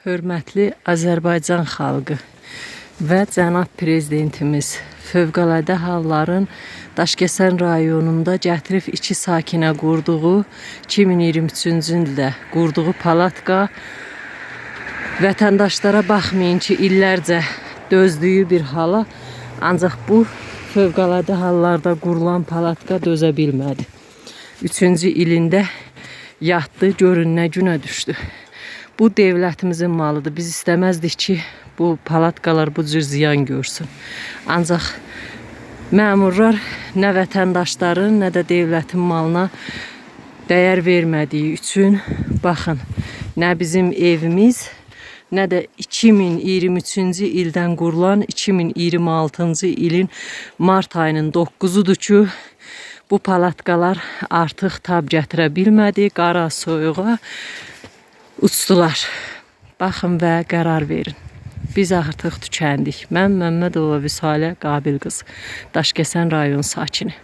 Hörmətli Azərbaycan xalqı və cənab prezidentimiz, fövqəladə halların Daşkəsən rayonunda gətirib 2 sakinə qurduğu 2023-cü ildə qurduğu palatka vətəndaşlara baxmayın ki, illərcə dözdüyü bir hala, ancaq bu fövqəladə hallarda qurulan palatka dözə bilmədi. 3-cü ilində yatdı, görün nə günə düşdü. Bu devlətimizin malıdır. Biz istəməzdik ki, bu palatkalar bu cür ziyan görsün. Ancaq məmurlar nə vətəndaşların, nə də devlətin malına dəyər vermədiyi üçün baxın, nə bizim evimiz, nə də 2023-cü ildən qurulan 2026-cı ilin mart ayının 9-udur ki, bu palatkalar artıq tab gətirə bilmədi, qara soyuğa uçdular. Baxın və qərar verin. Biz artıq tükəndik. Mən Məmmədova Vüsalə Qabil qız, Daşkəsən rayon sakini.